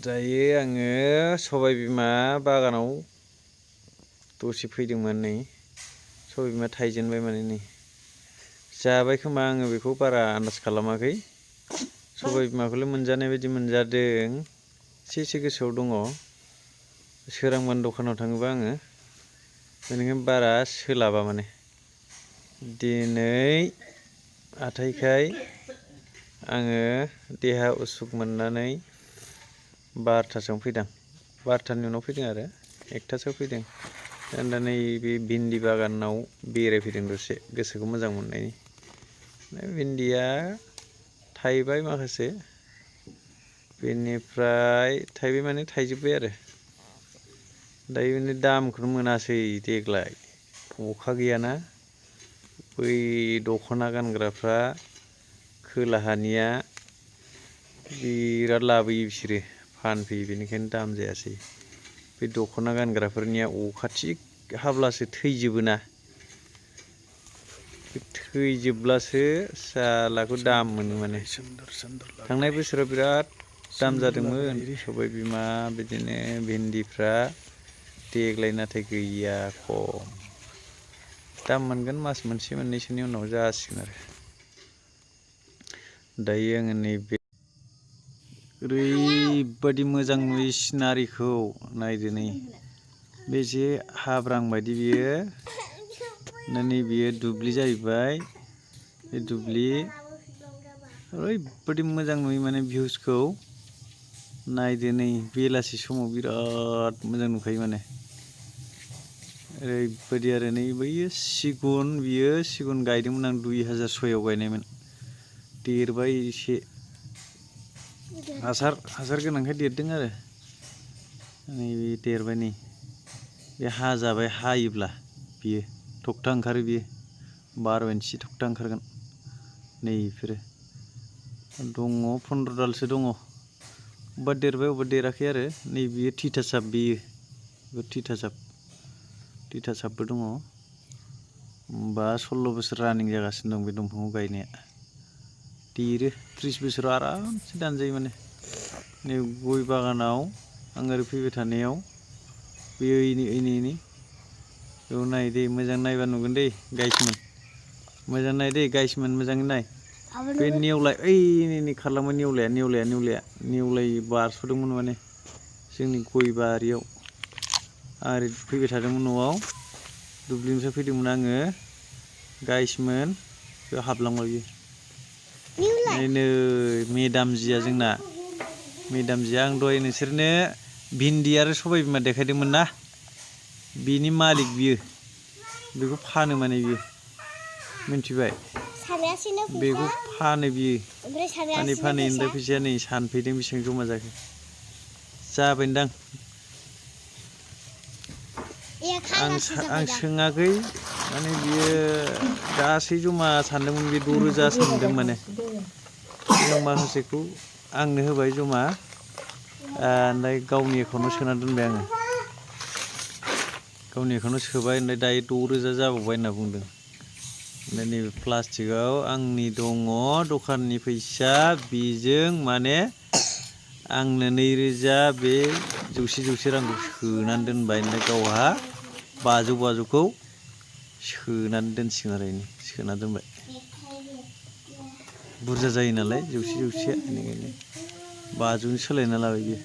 दायो आङो सबाय बिमा बागानाव दसे फैदोंमोन नै सबाय बिमा थाइजेनबाय माने नै जाबाय खोमा आङो बेखौ बारा आन्दाज खालामाखै सबाय बिमाखौलाय मोनजानाय बायदि मोनजादों एसे गोसोआव दङ सोरांबानो दखानाव थाङोबा आङो बेनिखायनो बारा सोलाबा माने दिनै हाथाइखाय आङो देहा उसुख मोननानै 12थासोआव फैदों 12थानि उनाव फैदों आरो 1थासोआव फैदों दा नैबे भिन्दि बागानाव बेरायफैदों दसे गोसोखौ मोजां मोननायनि भिन्दिया थाइबाय माखासे बेनिफ्राय थाइबाय माने थाइजोब्बाय आरो दायो बेनि दामखौनो मोनासै देग्लाय अखा गैयाना बै दख'ना गानग्राफ्रा खोलाहानिया बिराद लाबोयो बिसोरो फानफैयो बेनिखायनो दाम जायासै बे दख'ना गानग्राफोरनिया अखा थिग हाब्लासो थैजोबोना थैजोबब्लासो सालाखौ दाम मोनो माने थांनाय बोसोराव बिराद दाम जादोंमोन सबाय बिमा बिदिनो भिन्दिफ्रा देग्लाय नाथाय गैया खम दाम मोनगोन मास मोनसे मोननैसोनि उनाव जासिगोन आरो दायो आङो नैबे ओरैबादि मोजां नुयो सिनारिखौ नायदो नै बे जे हाब्रां बायदि बियो नैबेयो दुब्लि जाहैबाय बे दुब्लि ओरैबादि मोजां नुयो माने भिउसखौ नायदो नै बेलासि समाव बिराद मोजां नुखायो माने ओरैबादि आरो नै बैयो सिगुन बियो सिगुन गायदोंमोन आं 2006आव गायनायमोन देरबाय एसे हासार गोनांखाय देरदों आरो नैबे देरबाय नै बे हाजाबाय हायोब्ला बियो थगथा ओंखारो बियो 12 इन्सि थगथा ओंखारगोन नैफोरो दङ 15 दालसो दङ अबेबा देरबाय अबेबा देराखै आरो नै बियो थिथासाब बियो थिथासाबबो दङ होमबा 16 बोसोर रानिं जागासिनो दं बे दंफांखौ गायनाया देरो 30 बोसोराव आरामसे दानजायो माने नै गय बागानाव आं ओरै फैबाय थानायाव बे ओइनै बेयाव नाय दे मोजां नायबा नुगोन दे गाइसमोन मोजां नाय दे गाइसमोन मोजाङै नाय बे नेवलाय ओइ खारलांबाय नेवलाय बारस'दोंमोन माने जोंनि गय बारियाव आं ओरै फैबाय थादोंमोन न'आव दुब्लिनिफ्राय फैदोंमोन आङो गाइसमोन बेयाव हाबलांबाय बियो नै मेदामजिया जोंना मेदामजिया आं दहाय नोंसोरनो भिन्दि आरो सबाय बिमा देखायदोंमोन ना बिनि मालिक बियो बेखौ फानो माने बियो मिन्थिबाय बेखौ फानो बियो फानै ओमफ्राय फैसाया नै सानफैदों बेसेबां जमा जाखो जाबायदां आं सोङाखै माने बियो गासै जमा सानदोंमोन बे 6,000 सानदों माने सिगां माखासेखौ आंनो होबाय जमा ओमफ्राय गावनि एकाउन्टाव सोना दोनबाय आङो गावनि एकाउन्टाव सोबाय ओमफ्राय दायो 6,000 जाबावबाय होनना बुंदों ओमफ्राय नैबे प्लास्टिकआव आंनि दङ दखाननि फैसा बेजों माने आंनो 2,000 बे 100 रांखौ सोनानै दोनबाय ओमफ्राय गावहा 500खौ सोनानै दोनसिगोन आरो सोना दोनबाय बुरजा जायो नालाय 100 बेनिखायनो 500नि सोलायना लाबाय बियो